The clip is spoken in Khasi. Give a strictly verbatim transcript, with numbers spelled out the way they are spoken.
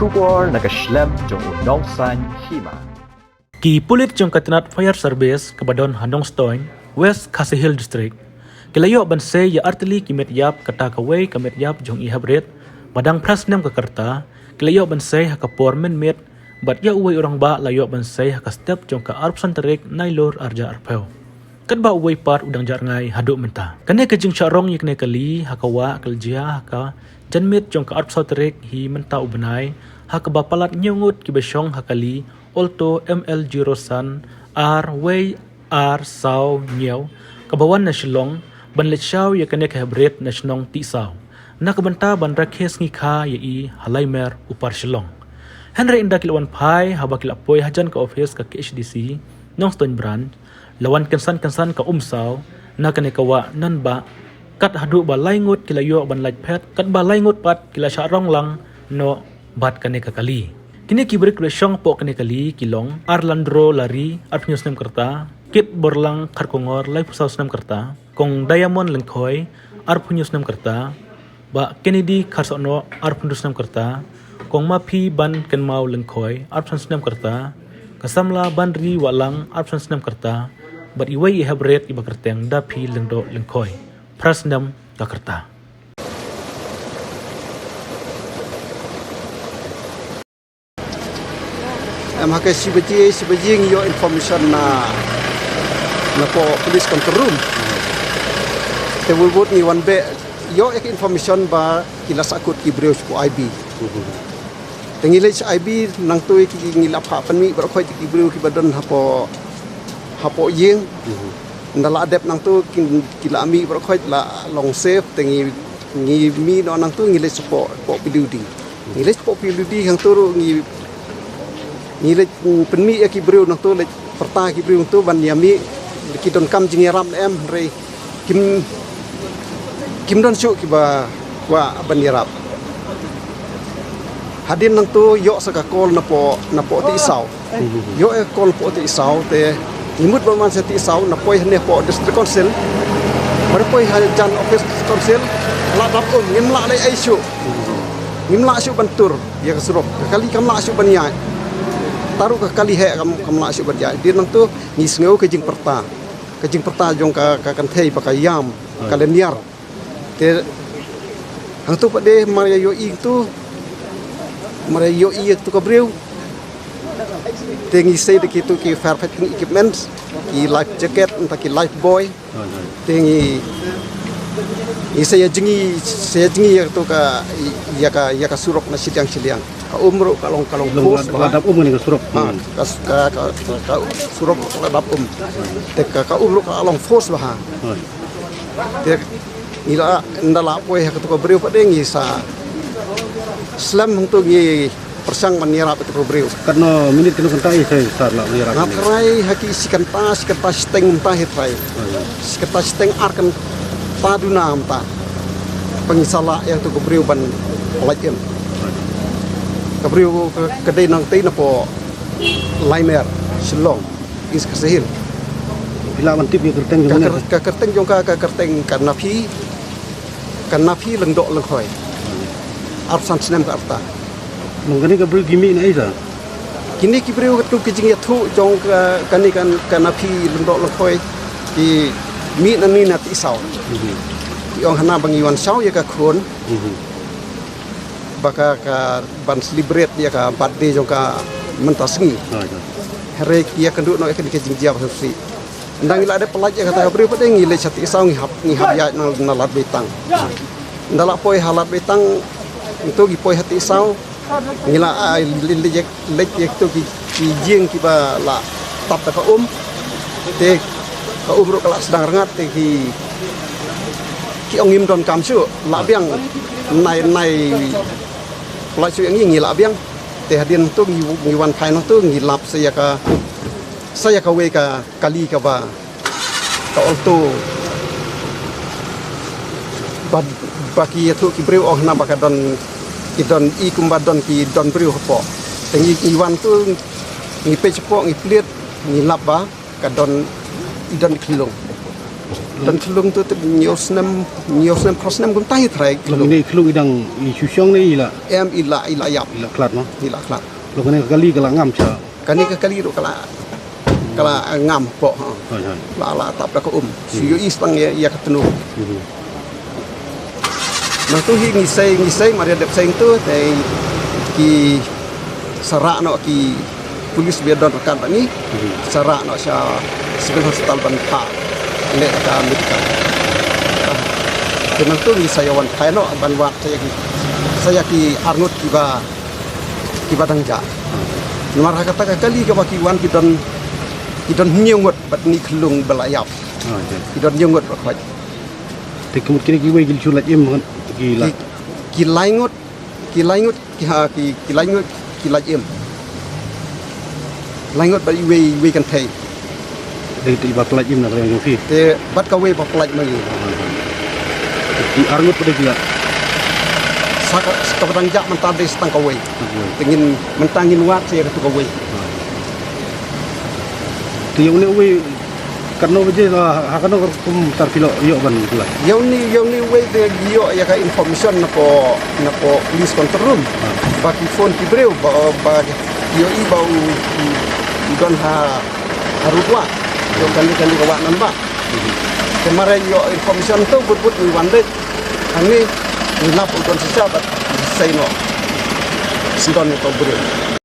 Khubor na ka shlem jong u nongsan hima. Ki pulit jong ka tnat Fire Service kaba don ha Nongstoiñ, West Khasi Hills District, ki la ïoh ban sei ïa artylli ki met ïap, kata kawei ka met ïap jong i hep rit ba dang phra snem ka rta, ki la ïoh ban sei ha ka por mynmiet, bad ïa uwei u rangbah la ïoh ban sei ha ka step jong ka arphew san tarik Nailur arhajar arphew. Katba uwei pat u dang jah rngai haduh mynta. Kane ka jingshah rong ïa kane ka kali ha ka wah ka la jia ha ka janmiet jong ka arphew saw tarik hi mynta u bnai, ha kaba palat hynñiew ngut kiba shong ha ka kali Alto M L zero san ar wei ar saw hynñiew, kaba wan na Shillong ban leit shaw ïa kane ka hep rit na shnong Tisaw, na ka bynta ban rakhe sngi kha ïa i ha Laimer, u par Shillong. Hynrei ynda ki la wan phai, haba ki la poi hajan ka office ka K H D C Nongstoiñ Branch, la wan kynsan kynsan ka umsaw na kane ka wah, nonbah kat haduh ba lai ngut ki la ïoh ban lait phet, katba lai ngut pat ki la shah rong lang noh bad kane ka kali. Kine ki briew kiba shong hapoh kane ka kali ki long Arlandro Lari, arphew hynñiew snem ka rta, Kit Borlang Kharkongor, laiphew saw snem ka rta, Kong Diamond Lyngkhoi, arphew hynñiew snem ka rta, Bah Kennedy Kharsohnoh, arphew hynriew snem ka rta, Kong Maphi Ban Kynmaw Lyngkhoi, arphew san snem ka rta, ka samla Banri Wahlang, arphew san snem ka rta, bad iwei i hep rit iba kyrteng Daphi Lyngdoh Lyngkhoi, phra snem ka rta. Em, ha ka shi baje, shi baje ngi ïoh information na, napoh police control room. Te wut wut ngi wan beh ïoh ïa ka information ba ki la sahkut ki briew shapoh I B. Te ngi leit sha I B, nangta ki, ngi la phah pynmih baroh khoit ki briew kiba don hapoh, hapoh ïing. Ynda la dep nangta ki, ki la mih baroh khoit, la long safe, te ngi, ngi mih noh nangta, ngi leit shapoh, shapoh P W D. Ngi leit shapoh P W D hangta ruh ngi, ngi leit, mm, pynmih ïa ki briew nangta, leit pyrta ki briew nangta ban ïa mih, ki donkam jingïarap ne em, hynrei kim, kim don shuh kiba kwah ban ïarap. Hadien nangta ïoh sa ka call napoh, napoh Tisaw. Ïoh ïa ka call napoh Tisaw te ngi mut ban wan sha Tisaw, na poi hangne hapoh District Council. Ba da poi hajan office District Council, la dap um, ngim lah leh ei shuh. Ngim lah shuh ban tur ïa ka surok. Ka kali kam lah shuh ban ïaid. Tang ruh ka kali heh kam, kam lah shuh ban ïaid. Dien nangta ngi sngew ka jingpyrta. Ka jingpyrta jong ka, ka kynthei ba ka ïam, ka lyniar. Te hangta pat de mar ïa ïohi tu, mar ïa ïohi ïa tu ka briew. Te ngi sei da kitu ki fire fighting equipments, ki life jacket, nangta ki life buoy. Te ngi, ngi sa ïa jngi, sa ïa jngi ïa tu ka, ïa ka, ïa ka surok na shiliang shiliang. Ka um ruh ka long, ka long force bha. Ka dap um ne ka surok. Ha, ka, ka, ka, ka surok ka dap um. Te ka, ka um ruh ka long force bha. Te ngi la, ynda la poi ha katu ka briew pat de ngi sa slem hangtu ngi pyrshang ban ïarap ïa katu ka briew. Katno minit, katno kynta i sa, sa la ïarap? Nga trai ha ki shi kynta, shi kynta shiteng mynta hi trai. Shi kynta shiteng, ar kynta duna mynta. Ba ngi sa lah ïa katu ka briew ban pyllait im. Ka briew ka, ka dei nangtei napoh Laimer, Shillong. East Khasi Hills. Phi lah ban tip ïa ka kyrteng jong ka? Ka kyrteng jong ka, ka kyrteng ka Naphi, ka Naphi Lyngdoh Lyngkhoi. Arphew san snem ka rta. Nang kane ka briew ki mih na ei sa? Kine ki briew katu ka jingïathuh jong ka, kane ka, ka Naphi Lyngdoh Lyngkhoi ki mih nangne na Tisaw. Ki ong hana ba ngi wan shaw ïa ka khun. Ba ka, ka ban celebrate ïa ka birthday jong ka mynta sngi. Hynrei ki ïakynduh noh ïa kane ka jingjia ba sngewsih. Ynda ngi la dep pyllait ïa kata ka briew pat de ngi leit sha Tisaw ngi hap, ngi hap ïaid na, na Lad Beitang. Ynda la poi ha Lad Beitang, ngi tu ngi poi ha Tisaw, ngi la, ah, leit, leit, leit ïa kitu ki, ki ïing kiba la tap da ka um. Te ka um ruh ka la sdang rngat te ki, ki ong ngim donkam shuh, lah biang. Nai, nai, pyllait shuh ïa ngi, ngi lah biang. Te hadien tu ngi, ngi wan phai nangtu ngi lap sa ïa ka, sa ïa kawei ka kali kaba ka Alto. Ba, ba ki ïathuh ki briew ong hana ba ka don, ki don i kumba don ki don briew hapoh. Te ngi, ngi wan tu ngi peit shapoh ngi plied ngi lap ba ka don, i don i khyllung. Don khyllung tu tip hynñiew snem, hynñiew snem, phraphew snem kumta hi trai. Long ine i khyllung i dang i shu shong ne i la, em, i la, i la ïap. I la khlad mo? I la khlad. Long kane ka kali ka la ngam sha. Kane ka kali ruh ka la, ka la ngam hapoh, ha. Hooid, hooid. La, la tap da ka um. Shu ïohi tang ïa, ïa ka tnum. Mhm. Nangtu hi ngi sei, ngi sei, mar ïa dep sei tu, te ki sa rah noh ki police ba ïadon ryngkat bad ngi, sa rah noh sha Civil Hospital ban phah leh ka medical. Te nangtu ngi sa ïa wan phai noh ban wad sha ïa ki, sha ïa ki arngut kiba, kiba dang jah. Namar ha kata ka kali kaba ki wan ki don, ki don hynñiew ngut bad une i khyllung ba la ïap. Ah, okay. Ki don hynñiew ngut ba khot. Te ka mut kine kiwei ki la shu lait im, ki la, ki, ki lai ngut, ki lai ngut, ki ha, ki, ki lai ngut, ki lait im. Lai ngut bad iwei, iwei kynthei. Te, te iba pynlait im na ka liang jong phi? Te bad kawei ba pynlait ma ngi. Ki ar ngut pat de ki la. Sa ka, sa kaba dang jah mynta dei sa tang kawei. Kawei. Te ngin, mynta ngin wad sha ïa katu kawei. Te ïa une uwei katno baje, ha, ha katno ka rukom tar phi la ïoh ban pynlait? Ïa une, ïa une uwei te ngi ïoh ïa ka information napoh, napoh police control room. Ah. Ba ki phone ki briew, ba, ba ïohi ba u, u, u don ha, ha rud wah. Ïoh kane, kane ka wah nongbah. Te mar ïoh information tu bud bud ngi wan leit. Hangne ngi lap u don shisha bad ngi sei noh. Sdang ïa uto u briew.